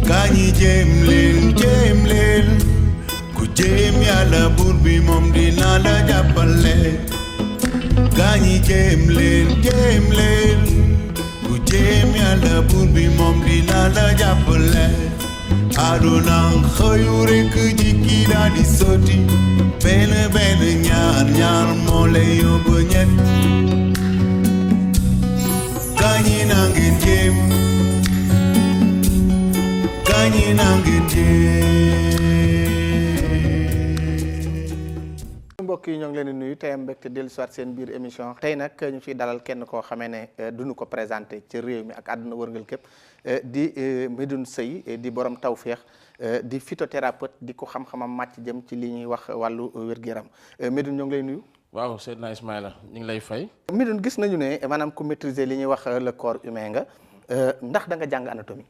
gaañi jéem leen ku jéem yàlla buur bi moom dina la jàppale gaañi jéem leen ku jéem yàlla buur bi moom dina la jàppale aduna xëyu rekk jikki daal di sotti benn ñaar moo lay yóbbu ñett gaañi na ngeen jéem gaañi na ngeen jéem. mbokk yi ñoo ngi leen di nuyu tey am mbégte dellu si waat seen biir émission tey nag ñu ciy dalal kenn koo xamee ne duñu ko présenté ci réew mi ak àdduna wërngal képp di Médoune Seye di borom tawféex di phytothérapeute di ko xam-xamam màcc jëm ci li ñuy wax wàllu wér-gu-yaram Médoune ñoo ngi lay nuyu. waaw Seydina Ismaïla ñu ngi lay fay. Médoune gis nañu ne maanaam ku maîtriser li ñuy wax le corps humain nga ndax da nga jàng anatomie.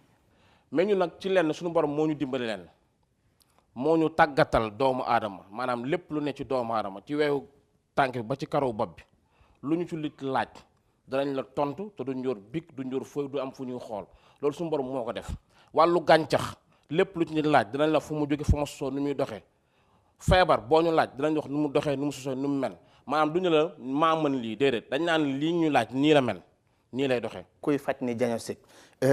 mais ñu nag ci lenn suñu borom moo ñu dimbali leen moo ñu tàggatal doomu aadama maanaam lépp lu ne ci doomu aadama ci weewu tànk bi ba ci karaw bopp bi lu ñu ci lit laaj danañ la tontu te duñ yor bic duñ yor feuille du am fu ñuy xool loolu suñu borom moo ko def wàllu gàncax lépp lu ci nit laaj danañ la fu mu jóge fu mu sosoo nu muy doxee feebar boo ñu laaj danañ wax nu mu doxee nu mu sosoo nu mu mel maanaam duñu la maa mën lii déedéet dañ naan lii ñu laaj nii la mel nii lay doxee. kuy faj ni diagnostic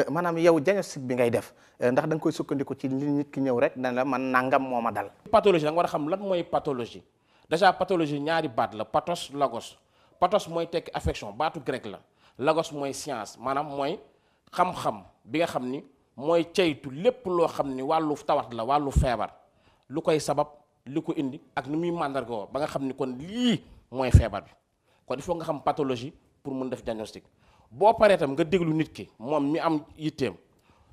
maanaam yow diagnostic bi ngay def ndax da nga koy sukkandiku ci li nit ki ñëw rek dana la man nangam moo ma dal. pathologie da nga war a xam lan mooy pathologie déjà pathologie ñaari baat la pathos logos pathos mooy tekki affection baatu grec la logos mooy science maanaam mooy xam-xam bi nga xam ni mooy ceytu lépp loo xam ni wàllu tawat la wàllu feebar lu koy sabab li ko indi ak ni muy màndargoo ba nga xam ni kon lii mooy feebar bi kon il faut nga xam pathologie pour mun def diagnostic boo paree tam nga déglu nit ki moom mi am yitteem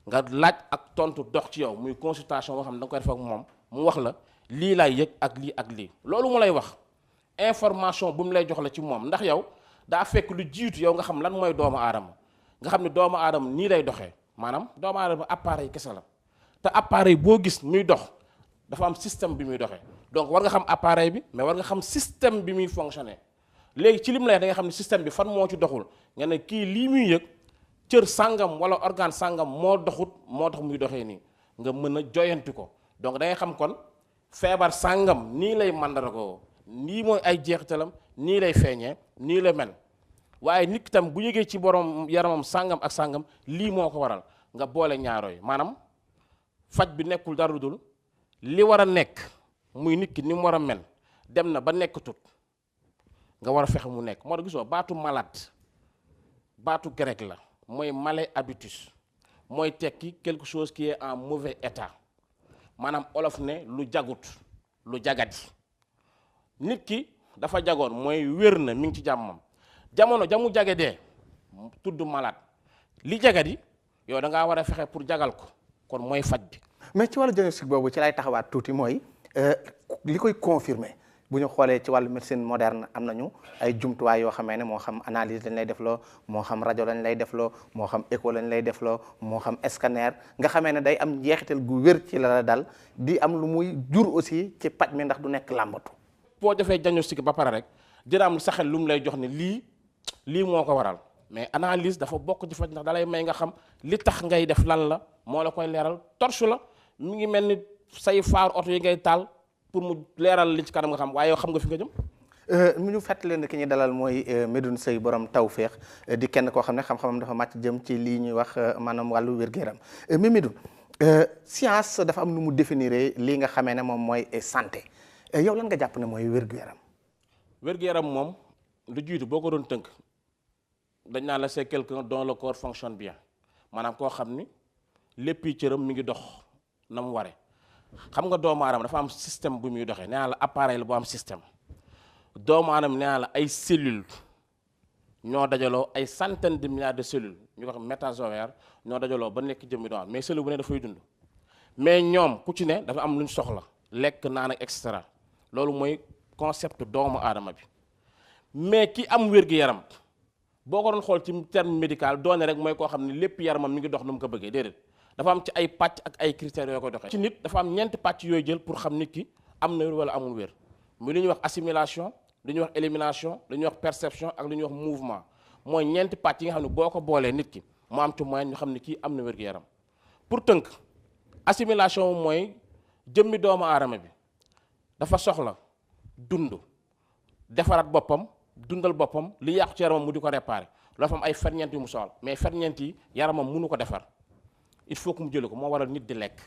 nga laaj ak tontu dox ci yow muy consultation boo xam ne da nga koy def ak moom mu wax la lii laay yëg ak lii ak lii loolu mu lay wax information bu mu lay jox la ci moom ndax yow daa fekk lu jiitu yow nga xam lan mooy doomu aadama nga xam ne doomu aadama nii lay doxee maanaam doomu aadama appareil kese la te appareil boo gis muy dox dafa am système bi muy doxee donc war nga xam appareil bi mais war nga xam système bi muy fonctionner léegi ci lim lay da nga xam ne système bi fan moo ci doxul nga ne kii lii muy yëg cër sàngam wala organe sàngam moo doxut moo tax muy doxee nii nga mën a joyanti ko donc da ngay xam kon feebar sàngam nii lay màndargoo nii mooy ay jeexitalam nii lay feeñee nii la mel waaye nit ki tam bu yëgee ci borom yaramam sàngam ak sàngam lii moo ko waral nga boole ñaarooy maanaam faj bi nekkul dara dul li war a nekk muy nit ki ni mu war a mel dem na ba nekkatut nga war a fexe mu nekk moo tax gisoo baatu malade baatu grec la mooy male habitus mooy tekki quelque chose qui est en mauvais état maanaam olof ne lu jagut lu jagati nit ki dafa jagoon mooy wér na mi ngi ci jàmmam jamono jamu jage dee tudd malade li jagati yow da ngaa war a fexe pour jagal ko kon mooy faj bi. mais ci wàllu diagnostic boobu ci lay taxawaat tuuti mooy li koy confirmer bu ñu xoolee ci wàllu médecine moderne am nañu ay jumtuwaay yoo xamee ne moo xam analyse lañ lay defloo moo xam rajo lañ lay defloo moo xam écho lañ lay defloo moo xam scanner nga xamee ne day am njeexital gu wér ci la dal di am lu muy jur aussi ci paj mi ndax du nekk làmbatu. boo defee diagnostic ba pare rek dina am sa xel lu mu lay jox ne lii moo ko waral mais analyse dafa bokk ci faj ndax dalay may nga xam li tax ngay def lan la moo la koy leeral torche la mi ngi mel ni say faar oto yi ngay taal. pour mu leeral li ci kanam nga xam waaye yow xam nga fi nga jëm. mu ñu fàttali leen ki ñuy dalal mooy Médoune Seye borom tawféex di kenn koo xam ne xam-xamam dafa màcc jëm ci lii ñuy wax maanaam wàllu wér-gu-yaram mais Médoune science dafa am nu mu définir lii nga xamee ne moom mooy santé yow lan nga jàpp ne mooy wér-gu-yaram. wér-gu-yaram moom lu jiitu boo ko doon tënk dañ naan la c'est quelqu'un dont le corps fonctionne bien maanaam koo xam ni lépp yi cëram mi ngi dox na mu waree. xam nga doomu aadama dafa am système bu muy doxee nee naa la appareil la bu am système doomu aadama nee naa la ay cellules ñoo dajaloo ay centaines de milliards de cellules ñu ko xam métazoaire ñoo dajaloo ba nekk jëmmi doomu mais cellule bu ne dafay dund mais ñoom ku ci ne dafa am lu ñu soxla lekk naan ak et cetera loolu mooy concept doomu aadama bi mais ki am wér-gu-yaram boo ko doon xool ci terme médical doone rek mooy koo xam ne lépp yaramam mi ngi dox nu mu ko bëggee déedéet. dafa am ci ay pàcc ak ay critères yoo koy doxee ci nit dafa am ñeenti pàcc yooyu jël pour xam nit ki am na wér wala amul wér muy li ñuy wax assimilation li ñuy wax élimination li ñuy wax perception ak li ñuy wax mouvement mooy ñeenti pàcc yi nga xam ne boo ko boolee nit ki mu am ci moyen ñu xam ne kii am na wér-gu-yaram pour tënk assimilation mooy jëmmi doomu aadama bi dafa soxla dund defaraat boppam dundal boppam li yàqu ci yaramam mu di ko réparer loolu fa am ay ferñeent yu mu soxla mais ferñeent yi yaramam mënu ko defar il faut que mu jële ko moo waral nit di lekk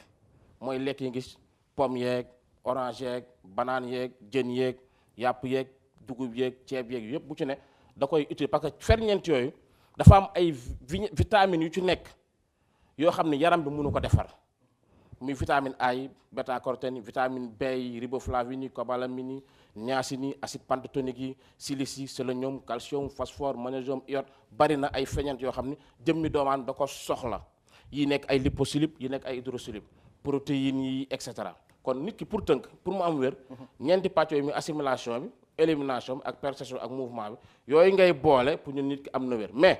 mooy lekk yi gis pomme yeeg orange yeeg banaan yeeg jën yeeg yàpp yeeg dugub yeeg ceeb yeeg yëpp bu ci ne da koy utile parce que ferñeent yooyu dafa am ay vitamines yu ci nekk yoo xam ne yaram bi mënu ko defar muy vitamine A yi bêta carotène vitamine B yi riboflavine yi cobalamine yi niacine yi acide pantotonique yi silice yi sélénium calcium phosphore magnésium iode bari na ay ferñeent yoo xam ne jëmmi doomaan da ko soxla yi nekk ay liposoluble yi nekk ay hydrosoluble protéines yi et cetera kon nit ki pour tënk pour mu am wér ñeenti pàcc yooyu muy assimilation bi élimination bi ak perception ak mouvement bi yooyu ngay boole pour ñun nit ki am na wér mais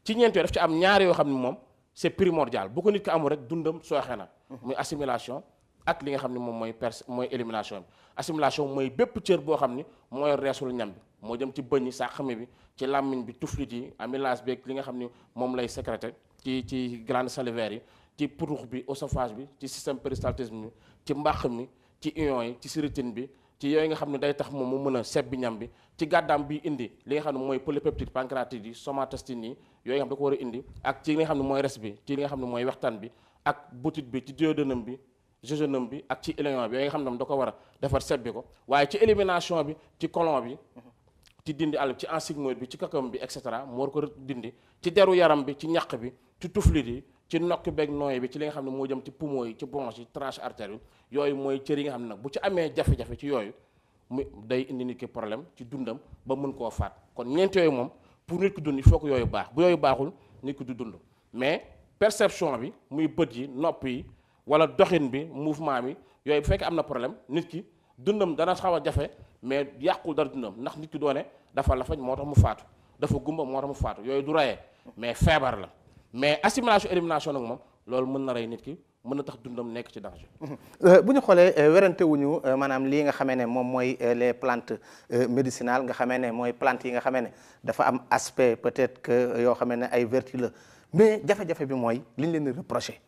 ci ñeenti yooyu daf ci am ñaari yoo xam ne moom c'est primordial bu ko nit ki amul rek dundam sooxe na muy assimilation ak li nga xam ne moom mooy élimination bi assimilation mooy bépp cër boo xam ni mooy reesul ñam bi moo jëm ci bëñ yi sàqami bi ci làmmiñ bi tuflit yi amylase bi li nga xam ni moom lay sécréter ci glande salivaire yi ci purux bi oesophage bi ci système péristaltisme bi ci mbàq mi ci ion yi ci sirutine bi ci yooyu nga xam ne day tax moom mu mën a sebbi ñam bi ci gàddaam bi indi li nga xam ne mooy polypeptide pancréatide yi somatostine yi yooyu nga xam ne da ko war a indi ak ci li nga xam ne mooy res bi ci li nga xam ne mooy wextaan bi ak butit bi ci duodénum bi jéjunum bi ak ci iléon bi yooyu nga xam ne da ko war a defar sebbi ko waaye ci élimination bi ci côlon bi ci dindi àll ci ensigmoïde bi ci kakam bi et cetera mu war ko dindi ci deru yaram bi ci ñaq bi ci tuflit yi ci nokk beeg nooy bi ci li nga xam ne moo jëm ci poumon yi ci bronche yi tranche artère yi yooyu mooy cër yi nga xam ne nag bu ci amee jafe-jafe ci yooyu mu day indi nit ki problème ci dundam ba mën koo faat kon ñeent yooyu moom pour nit ki dund il faut que yooyu baax bu yooyu baaxul nit ki du dund mais perception bi muy bët yi nopp yi wala doxin bi mouvement bi yooyu bu fekkee am na problème nit ki dundam dana xaw a jafe mais yàqul dara dundam ndax nit ki doone dafa la fañ moo tax mu faatu dafa gumba moo tax mu faatu yooyu du rayee mais feebar la mais assimilation élimination nag moom loolu mën na rey nit ki mën na tax dundam nekk ci danger. bu ñu xoolee werante wuñu maanaam lii nga xamee ne moom mooy les plantes médicinales nga xamee ne mooy plantes yi nga xamee ne dafa am aspect peut-être que yoo xamee ne ay vertu la mais jafe-jafe bi mooy li ñu leen di reprocher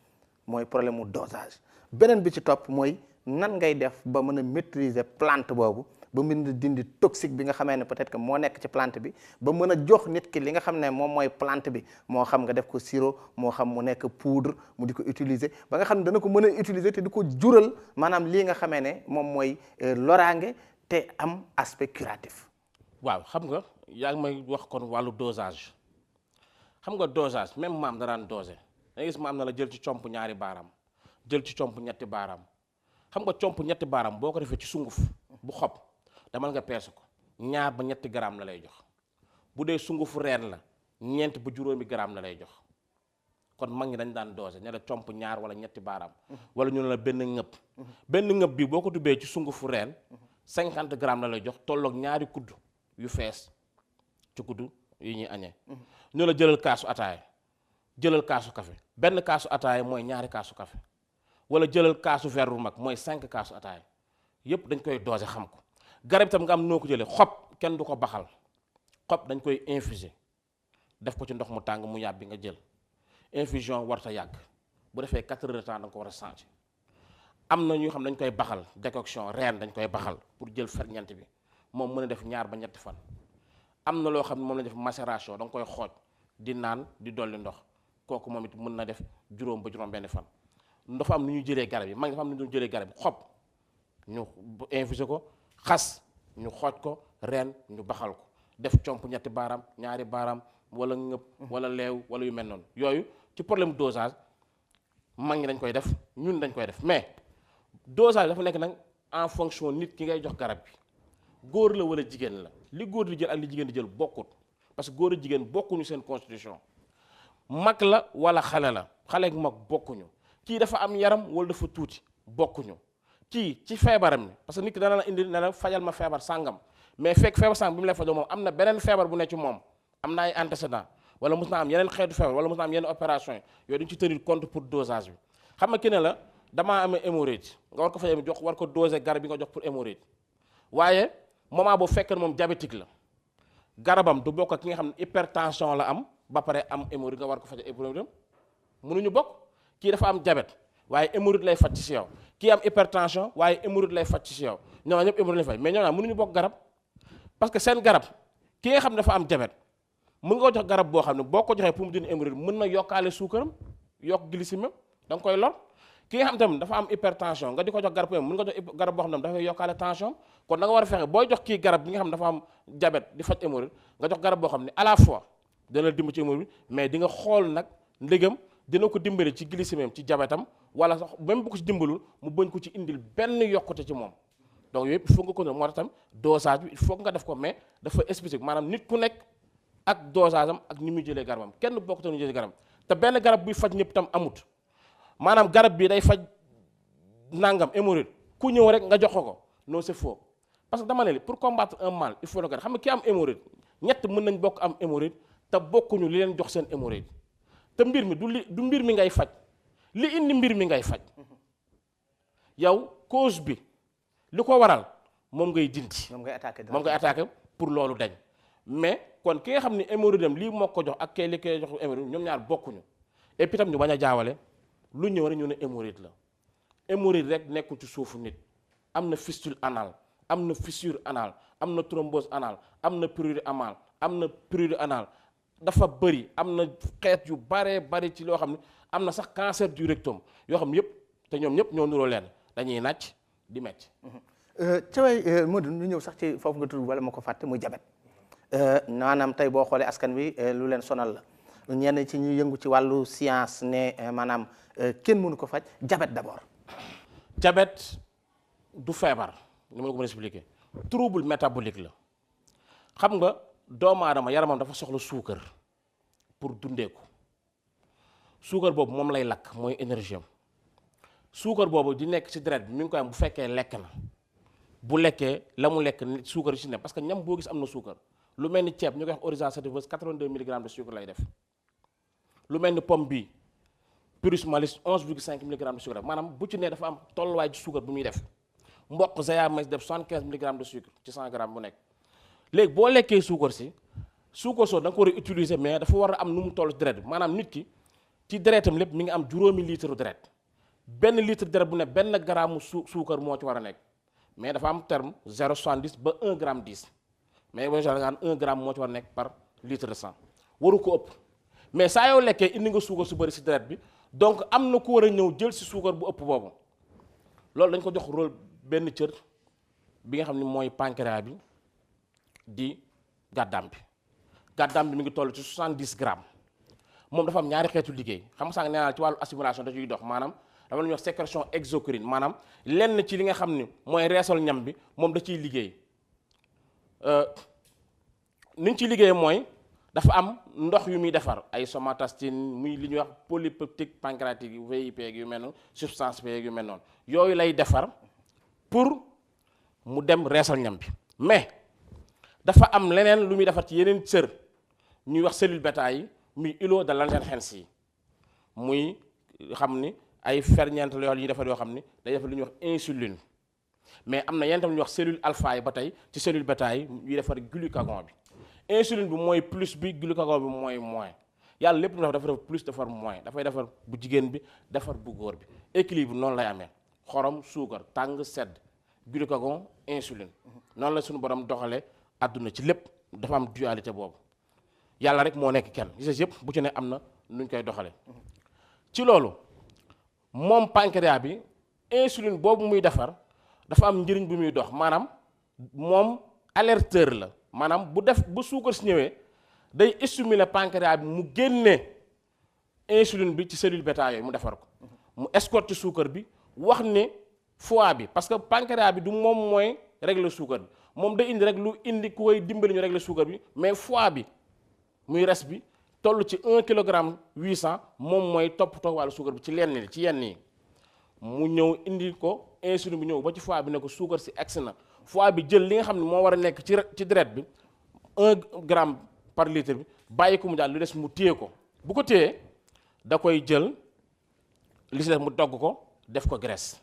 mooy problème mu dosage beneen bi ci topp mooy nan ngay def ba mën a maîtriser plante boobu ba mën a dindi toxique bi nga xamee ne peut-être que moo nekk ci plante bi ba mën a jox nit ki li nga xam ne moom mooy plante bi moo xam nga def ko sirop moo xam mu nekk poudre mu di ko utiliser ba nga xam ne dana ko mën a utiliser te di ko jural maanaam lii nga xamee ne moom mooy loraange te am aspect curatif. waaw xam nga yaa ngi may wax kon wàllu dosage xam nga dosage même maam da daan doser da ngay gis maam na la jël ci comp ñaari baaraam jël ci comp ñetti baaraam xam nga comp ñetti baaraam boo ko defee ci sunguf bu xob damal nga peese ko 2 ba 3 grammes la lay jox bu dee sungufu reen la 4 ba 5 grammes la lay jox kon mag ñi dañ daan doser ne la comp 2 wala 3 baaraam wala ñu ne la benn ngëb bi boo ko tubbee ci sungufu reen 50 grammes la lay jox tolloog 2 kudd yu fees ci kudd yi ñuy añee ñu la jëlal kaasu ataaya jëlal kaasu café benn kaasu ataaya mooy 2 kaasu café wala jëlal kaasu verre bu mag mooy 5 kaasu ataaya yépp dañ koy doser xam ko garab itam nga am noo ko jëlee xob kenn du ko baxal xob dañ koy infuser def ko ci ndox mu tàng mu yàbbi nga jël infusion warta yàgg bu defee 4 heures de temps da nga ko war a changer am na ñoo xam dañ koy baxal décoction reen dañ koy baxal pour jël ferñeent bi moom mën a def 2 ba 3 fan am na loo xam ne moom la def macération da nga koy xooj di naan di dolli ndox kooku moom it mën na def 0 ba 1 fan dafa am nu ñu jëlee garab yi mag dafa am nu ñu jëlee garab yi xob ñu infuser ko xas ñu xooj ko reen ñu baxal ko def comp 2 baaraam 2 baaraam wala ngëb wala leew wala yu mel noonu yooyu ci problème dosage mag ñi dañ koy def ñun dañ koy def mais dosage dafa nekk nag en fonction nit ki ngay jox garab bi góor la wala jigéen la li góor di jël ak li jigéen di jël bokkut parce que góor a jigéen bokkuñu seen constitution mag la wala xale la xale ak mag bokkuñu kii dafa am yaram wala dafa tuuti bokkuñu kii ci feebaram ni parce que nit ki dana la indi ne la fajal ma feebar sàngam mais fekk feebar sàngam bi mu lay fajoo moom am na beneen feebar bu ne ci moom am na ay antécédent wala mos naa am yeneen xeetu feebar wala mos naa am yeneen opération yi yooyu dañu ci tenir compte pour dosage bi xam nga ki ne la damaa amee hémorroïde nga war ko fajal jox war ko doser garab bi nga jox pour hémorroïde waaye moment boobu fekkee moom diabétique la garabam du bokk ak ki nga xam ne hypertension la am ba pare am hémorroïde nga war ko fajal hémorroïde mënuñu bokk kii dafa am diabète waaye hémorroïde lay faj ci yow kii am hypertension waaye hémorroïde lay faj ci yow ñoo ñëpp hémorroïde lay faj mais ñoo ñaar mënuñu bokk garab parce que seen garab ki nga xam ne dafa am diabète mën nga ko jox garab boo xam ne boo ko joxee pour mu dindi hémorroïde mën na yokkaale suukaram yokk glycémie da nga koy lor ki nga xam tamit dafa am hypertension nga di ko jox garab mën nga jox garab boo xam ne dafay yokkaale tension kon da nga war a fexe booy jox kii garab bi nga xam ne dafa am diabète di faj hémorroïde nga jox garab boo xam ne à la fois dana dimbali ci hémorroïde mais di nga xool nag ndegam dina ko dimbali ci glycémie ci diabètam wala sax même bu ko ci dimbalul mu bañ ko ci indil benn yokkute ci moom donc yooyu yëpp il faut nga ko moo tax tam dosage bi il faut nga def ko mais dafa spécifique maanaam nit ku nekk ak dosage am ak ni muy jëlee garabam kenn bokk te ñu jëlee garabam te benn garab buy faj ñëpp tam amut maanaam garab bi day faj nangam hémorroïde ku ñëw rek nga jox ko non c'est faux parce que dama ne pour combattre un mal il faut le garab xam nga ki am hémorroïde ñett mën nañ bokk am hémorroïde te bokkuñu li leen jox seen hémorroïde te mbir mi du mbir mi ngay faj li indi mbir mi ngay faj yow cause bi li ko waral moom ngay dindi. moom ngay attaqué pour loolu dañ mais kon ki nga xam ne hémorroïde am lii moo ko jox ak kay li koy jox hémorroïde ñoom ñaar bokkuñu et puis tam ñu bañ a jaawale lu ñëw rek ñu ne hémorroïde la hémorroïde rek nekkul ci suufu nit am na fistule anal am na fissure anal am na thrombose anal am na prurite anal am na prurite anal dafa bëri am na xeet yu baree bari ci loo xam ne am na sax cancer du rectum yoo xam ne yëpp te ñoom ñëpp ñoo nuroo leen dañuy nàcc di metti caway Modou ñu ñëw sax ci foofu nga tudd wala ma ko fàtte muy jabet maanaam tey boo xoolee askan wi lu leen sonal la ñenn ci ñu yëngu ci wàllu science ne maanaam kenn mënu ko faj jabet d'abord. jabet du feebar ni ma la ko mën a expliquer trouble métabolique la xam nga doomu aadama yaramam dafa soxla suukar pour dundee ko suukar boobu moom lay lakk mooy énergie am suukar boobu di nekk ci deret bi mi ngi koy am bu fekkee lekk na bu lekkee la mu lekk suukar yi ci ne parce que ñam boo gis am na suukar lu mel ni ceeb ñu koy wax oryzan sativus 82 mg de sucre lay def lu mel ni pomme bi purus malis 11,5 mg de sucre maanaam bu ci ne dafa am tolluwaay ci suukar bu muy def mboq zaya mais def 75 mg de sucre ci 100 grammes bu nekk léegi boo lekkee suukar si suukar soo da nga ko war a utiliser mais dafa war a am nu mu toll ci deret bi maanaam nit ki ci deretam lépp mi ngi am juróomi litre deret benn litre deret bu ne benn gramme suukar moo ci war a nekk mais dafa am terme 0,70 ba 1 gramme 10 mais boo nga am 1 gramme moo ci war a nekk par litre de sang waru ko ëpp mais saa yoo lekkee indi nga suukar su bëri si deret bi donc am na ku war a ñëw jël si suukar bu ëpp boobu loolu dañ ko jox rôle benn cër bi nga xam ne mooy pancréas bi di gàddaam bi mi ngi toll ci 70 grammes moom dafa am ñaari xeetu liggéey xam nga sànq nee naa ci wàllu assimilation da ciy dox maanaam dama la ñuy wax sécrétion exocrine maanaam lenn ci li nga xam ni mooy reesal ñam bi moom da ciy liggéey ni ñu ciy liggéey mooy dafa am ndox yu muy defar ay somatastine muy li ñuy wax polypeptique pancréatique yu VIP yu mel noonu substance P yu mel noonu yooyu lay defar pour mu dem reesal ñam bi mais dafa am leneen lu muy defar ci yeneen cër ñuy wax cellule bêta yi muy îlot de Langerhans yi muy xam ni ay ferñeent la yoo defar yoo xam ni day defar lu ñuy wax insuline mais am na yeneen tam lu ñuy wax cellule alpha yi ba tey ci cellule bêta yi yuy defar glucagon bi insuline bi mooy plus bi glucagon bi mooy moins yàlla lépp lu dafa def plus defar moins dafay defar bu jigéen bi defar bu góor bi équilibre noonu lay amee xorom suukar tàng sedd glucagon insuline noonu la suñu borom doxalee àdduna ci lépp dafa am dualité boobu yàlla rek moo nekk kenn gis yëpp bu ci ne am na nuñ koy doxalee ci loolu moom pancréas bi insuline boobu muy defar dafa am njëriñ bu muy dox maanaam moom alerteur la maanaam bu suukar si ñëwee day stimuler pancréas bi mu génne insuline bi ci cellule bêta yooyu mu defar ko mu escorte suukar bi wax ne foie bi parce que pancréas bi du moom mooy régler suukar bi moom day indi rek lu indi ku koy dimbali ñu régler suukar bi mais foie bi muy res bi toll ci 1 kilogramme 800 moom mooy toppatoo wàllu suukar bi ci yenn yi mu ñëw indi ko insuline bi ñëw ba ci foie bi ne ko suukar si agsi na foie bi jël li nga xam ne moo war a nekk ci deret bi 1 gramme par litre bi bàyyi ko mu daal lu des mu téye ko bu ko téyee da koy jël li si def mu togg ko def ko graisse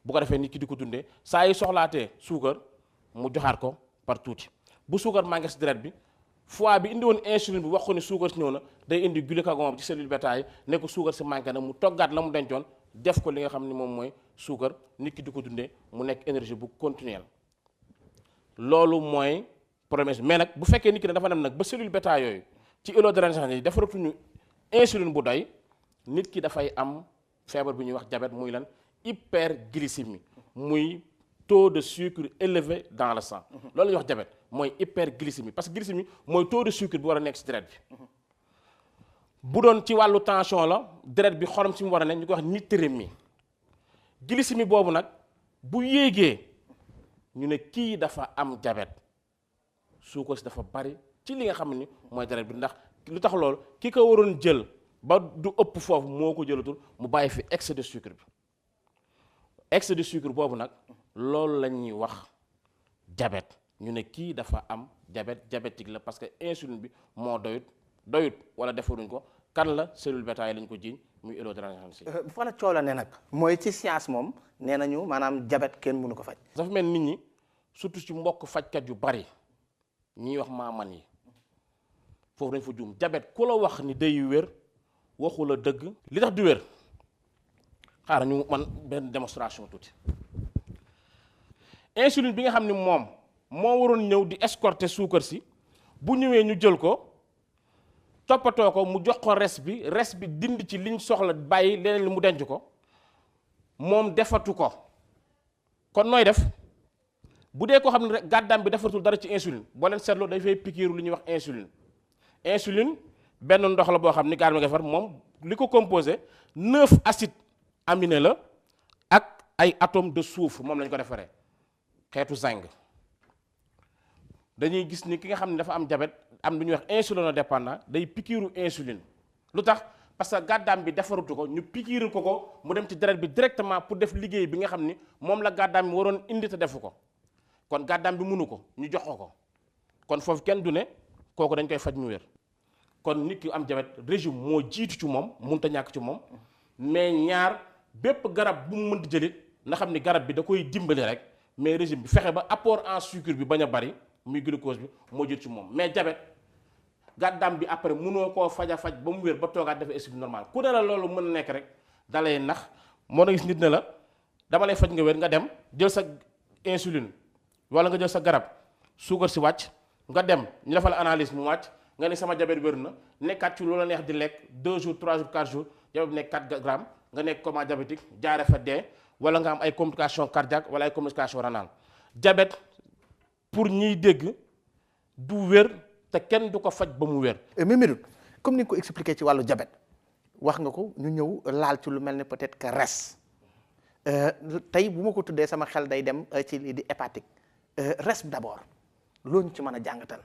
bu ko defee nit ki di ko dundee saa yi soxlaatee suukar mu joxaat ko par tuuti bu suukar manqué si deret bi foie bi indi woon insuline bi wax ko ni suukar si ñëw na day indi glucagon ci cellule bêta yi ne ko suukar si manqué na mu toggaat la mu dencoon def ko li nga xam ni moom mooy suukar nit ki di ko dundee mu nekk énergie bu continuelle loolu mooy problème mais nag bu fekkee nit ki ne dafa dem nag ba cellule bêta yooyu ci îlot de raisin yi defaratuñu insuline bu doy nit ki dafay am feebar bi ñuy wax diabète muy lan hyperglycémie muy taux de sucre élevé dans le sang loolu la ñuy wax diabète mooy hyperglycémie parce que glycémie mooy taux de sucre bi war a nekk ci deret bi bu doon ci wàllu tension la deret bi xorom si mu war a nekk ñu ko wax nitrémie glycémie boobu nag bu yéegee ñu ne kii dafa am diabète suukar si dafa bari ci li nga xam ni mooy deret bi ndax lu tax loolu ki ko waroon jël ba du ëpp foofu moo ko jëlatul mu bàyyi fi excès de sucre bi excès de sucre boobu nag loolu la ñuy wax diabète ñu ne kii dafa am diabétique la parce que insuline bi moo doyut wala defaruñ ko kan la cellule bêta yi lañ ko jiiñ muy îlot de raisin. fa la coow la ne nag mooy ci science moom nee nañu maanaam diabète kenn mënu ko faj. dafa mel nit ñi surtout ci mbokk fajkat yu bari ñiy wax maaman yi foofu dañ fa juum diabète ku la wax ni day wér waxu la dëgg li tax du wér xaaral ñu man benn démonstration tuuti insuline bi nga xam ni moom moo waroon ñëw di escorter suukar si bu ñëwee ñu jël ko toppatoo ko mu jox ko res bi dindi ci liñ soxla bàyyi leneen li mu denc ko moom defatu ko kon nooy def bu dee koo xam ne rek gàddaam bi defatul dara ci insuline boo leen seetloo day fay pikiiru li ñuy wax insuline benn ndox la boo xam ni gàddaam nga defar moom li ko composé 9 acides aminés la ak ay atomes de soufre moom lañ ko defaree xeetu zinc dañuy gis ni ki nga xam ne dafa am diabète am lu ñuy wax insulinodépendant day pikiiru insuline lu tax parce que gàddaam bi defarutu ko ñu pikiiru ko mu dem ci deret bi directement pour def liggéey bi nga xam ni moom la gàddaam bi waroon indi te defu ko kon gàddaam bi mënu ko ñu jox ko kon foofu kenn du ne kooku dañ koy faj mu wér kon nit ki am diabète régime moo jiitu ci moom mënut a ñàkk ci moom mais ñaar bépp garab bu mu mënti jëlit na xam ni garab bi da koy dimbali rek mais régime bi fexe ba apport en sucre bi bañ a bari muy glucose bi moo jiitu ci moom mais diabète gàddaam bi après mënoo koo faj ba mu wér ba toogaat dafa insuline normal ku ne la loolu mën a nekk rek dalay nax moo na gis nit ne la dama lay faj nga wér nga dem jël sa insuline wala nga jël sa garab suukar si wàcc nga dem ñu defal analyse mu wàcc nga ni sama diabète wér na nekkaat ci loola neex di lekk 2 jours 3 jours 4 jours diabète bi nekk 4 grammes nga nekk coma diabétique jaare fa dee wala nga am ay complications cardiaques wala ay complications rénales diabète pour ñiy dégg du wér te kenn du ko faj ba mu wér. mais Medoune comme ni nga ko expliqué ci wàllu diabète wax nga ko ñu ñëw laal ci lu mel ne peut-être que res tey bu ma ko tuddee sama xel day dem ci lii di hépatique res d'abord loo ñu ci mën a jàngatal.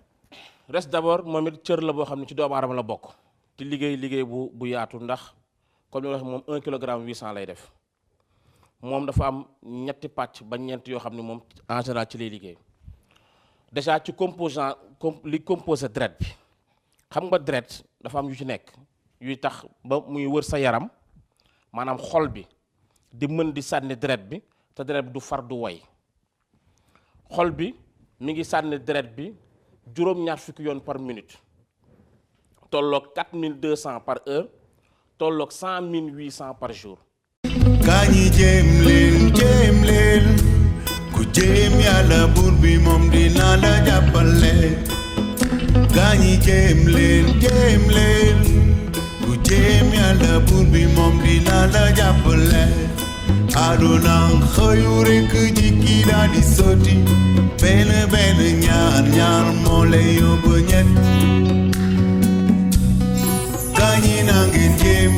res d'abord moom it cër la boo xam ne ci doomu aadama la bokk. di liggéey bu yaatu ndax comme ni ma la wax moom 1 kilogramme 800 lay def moom dafa am ñetti pàcc ba ñeent yoo xam ne moom en général ci lay liggéey. déjà ci li composé deret bi xam nga deret dafa am yu ci nekk yuy tax ba muy wër sa yaram maanaam xol bi di mën di sànni deret bi te deret bi du far du woy xol bi mi ngi sànni deret bi juróom-ñaar fukki yoon par minute tolloog 4200 par heure tolloog 100 800 par jour. gaañi jéem leen ku jéem yàlla buur bi moom dina la jàppale gaañi jéem leen ku jéem yàlla buur bi moom dina la jàppale aduna xëyu rekk jikki daal di sotti benn ñaar moo lay yóbbu ñett gaañi na ngeen jéem